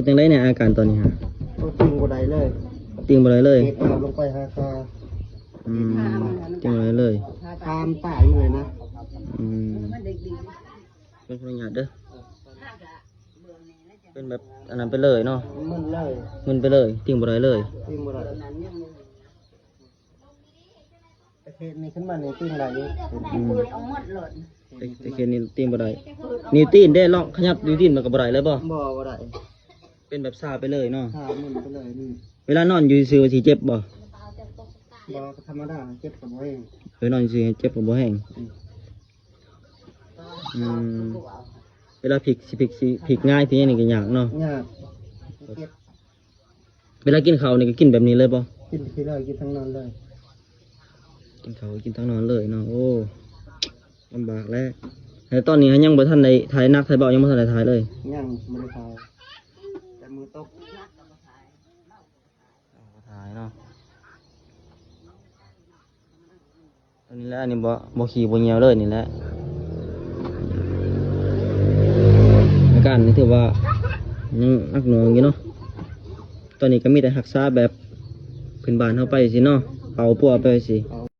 ຈັ່ງໃດແດ່ອາການຕອນນີ້ຮະ? ໂອ້ ຕີງບໍ່ໄດ້ເລີຍ ຕີງບໍ່ໄດ້ເລີຍ ເຮັດເອົາລົງໄປຫາຄາ ອືມ ຕີງບໍ່ໄດ້ເລີຍ ຄາມັນຕາຍເລີຍນະ ອືມ ເປັນພະຍາດເດີ ເປັນແບບອັນນັ້ນໄປເລີຍເນາະ ມຶນເລີຍ ມຶນໄປເລີຍ ຕີງບໍ່ໄດ້ເລີຍ ຕີງບໍ່ໄດ້. ຕະເຄນນີ້ຂຶ້ນມານີ້ຕີງໄດ້ຢູ່ ອືມ ຕະ ຕະເຄນນີ້ຕີງບໍ່ໄດ້ ນິ້ວຕີນເດ້ ລອງຂະຫຍັບນິ້ວຕີນມັນກໍບໍ່ໄດ້ເລີຍບໍ່? ບໍ່ ບໍ່ໄດ້ ເປັນແບບຊາໄປເລີຍເນາະ ຊາມຶນໄປເລີຍນີ້ ເວລານອນຢູ່ຊື່ວ່າຊິເຈັບບໍ່? ບໍ່ ກໍທຳມະດາ ເຈັບກໍບໍ່ແຮງ ເວລານອນຢູ່ຊື່ເຈັບກໍບໍ່ແຮງ ອືມ ອືມ ເວລາພິກ ຊິພິກ ຊິພິກຫງາຍພິກຫຍັງນີ້ກໍຍາກເນາະ ຍາກ ເຈັບ. ເວລາກິນເຂົ້ານີ້ກໍກິນແບບນີ້ເລີຍບໍ່? ກິນທີ່ເລີຍ ກິນທັງນອນເລີຍ ກິນເຂົ້າກິນທັງນອນເລີຍເນາະ ໂອ້ ລຳບາກແລ້ວ ແລ້ວຕອນນີ້ຍັງບໍ່ທັນໄດ້ຖ່າຍໜັກຖ່າຍເບົາ ຍັງບໍ່ທັນໄດ້ຖ່າຍເລີຍ ຍັງບໍ່ໄດ້ຖ່າຍ ແຕ່ມືຕົກ ເອົາບໍ່ຖ່າຍເນາະ. ອັນນີ້ແຫຼະ ອັນນີ້ບໍ່ ບໍ່ຂີ້ບໍ່ຍ່ຽວເລີຍນີ້ແຫຼະ ອາການນີ້ຖືວ່າຍັງໜັກໜ່ວງຢູ່ເນາະ ຕອນນີ້ກໍມີແຕ່ຮັກສາແບບພື້ນບ້ານເຮົາໄປຊີ້ເນາະ ເປົ່າປົວໄປຊີ້